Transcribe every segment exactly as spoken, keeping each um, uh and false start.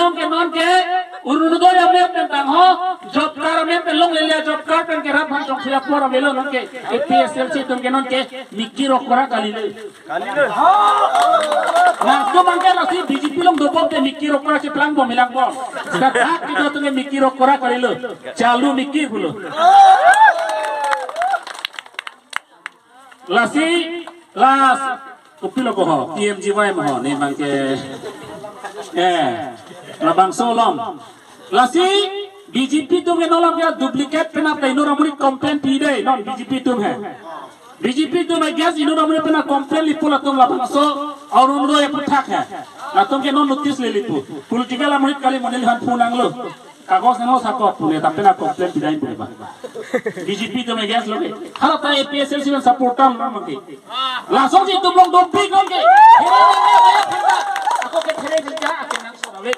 Nonke nonke Orunodoi amen pen tangho, job card amen pen longlele, job card pen kerap aphan chongsi apor avelo nonke. A P H L C atum ke nonke mikir okora kalilo. Kalilo. Nangtum angke lasi B J P along dobom te mikir okora si plang bom hilang bom. Seta dak kita atum ke mikir okora kalilo. Chalu mikir pulo. Lasi, las, kopilo ko ho, P M G Y mo ho, ne abang ke, eh, labangso along. Lasi, B J P atum ke non alam ke duplicate penap ta inut amonit complain pidei, non B J P atum he. B J P atum ke gas inut amonit penap complain lipo latum labangso, Orunodoi aphuthak he. Latum ke non notice le lipo. Political amonit kali mo neliphan phone nanglo. Kagos nang sakop pune, tapi na complain pidai pune ba. B J P atum ke gas lo ke. Hala ta A P H L C pen support tam nang ke. Langsung si atum along dopik nang ke. Ako ke phere jinja, ake nang sorawe.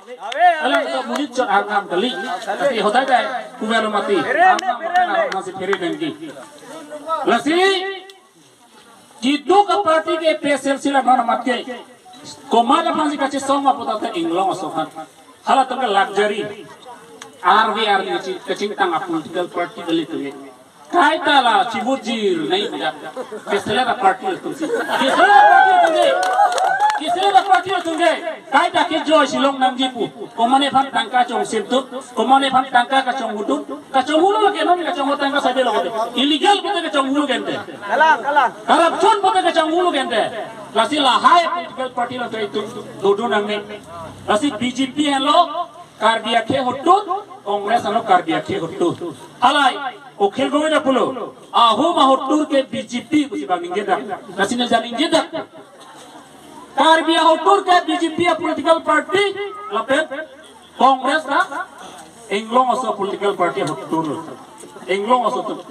Alang to munit chot arnam kali. Tapi hotai dai, kuwe lo mati. Arnam, arnam si phere nang ke. Lasi, keduk aparty ke A P H L C la non amat ke. Komat aphan si kachesong ma puta ta inglong aso aphan. Halatum ke luxury. R V R ni kaching, kachingtang a political party kali atum ke. Kaita la chibujir nai puja. Keseler aparty atum si. Keseler aparty atum ke. Keseler aparty atum ke. Kaita ke joy si long nangji pu. Komat aphan tangka chongsimtut. Komat aphan tangka kachonghutu. Kachonghulo ke non kachonghu tangka sabe lo ke. Illegal pute kachonghulo ke ante. Kalang, kalang. Corruption pute kachonghulo ke ante. Lasi lahai political party lo to itum dodo nangne. Lasi B J P henlo Karbi akhei ahutut, Congress henlo Karbi akhei ahutut. Halai, Akhil Gogoi ta pulo. Ahum ahutut ke B J P pusi abang ningjedak. Lasi ne jan ningjedak. Karbi ahutut ke B J P a political party, lapen Congress ta inglong aso political party ahutut. Inglong aso atum.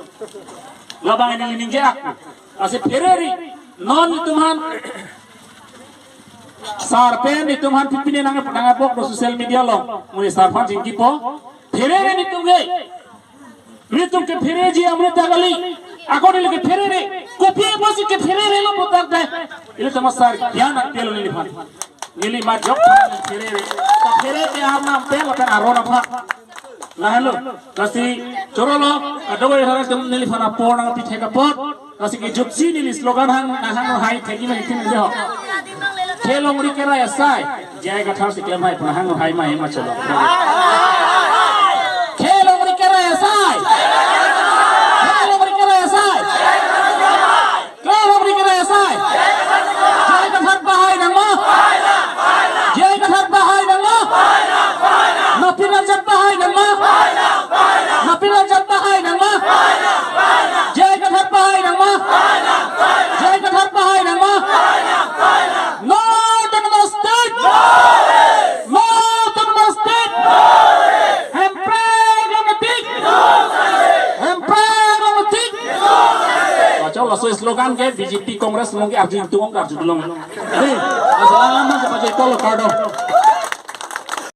Labang ini ningje ak. Lasi phereri non itum aphan. Sar pen itum aphan pipine nang nang abok do social media along. Muni sar aphan chingkipo. Phereri nitum ke. Nitum ke phereji amrit ta kali. Ako neli ke pherere. Kopi apotsi ke pherere lo putar dai. Ili sama sar gyan akpelo neliphan. Neli majok pherere. Ta pherere arnam pen lapen aron aphan. Lahenlo. Lasi chorolo. Kadokave arat atum neliphan apor nangpithek apot. Lasi kejutsi neli slogan hang, nang hang hai thek-i ma itin jo. Khe longri kerai asai. J I Kathar si klem hai puna hang hai ma hema cholo. Khe longri kerai asai. Khe longri kerai asai. Khe longri kerai asai. J I Kathar pahai nangma. J I Kathar pahai nangma. Napin Ranjan pahai nangma. Napin Ranjan pahai nangma. J I Kathar pahai nangma. J I Kathar pahai nangma. No Autonomous State. No Autonomous State. Hemprek ametik. Hemprek ametik. Pachol laso slogan ke B J P Congress along ke arju ingtung arju dulong. Hei, asal lama sa pachol kolo kardom.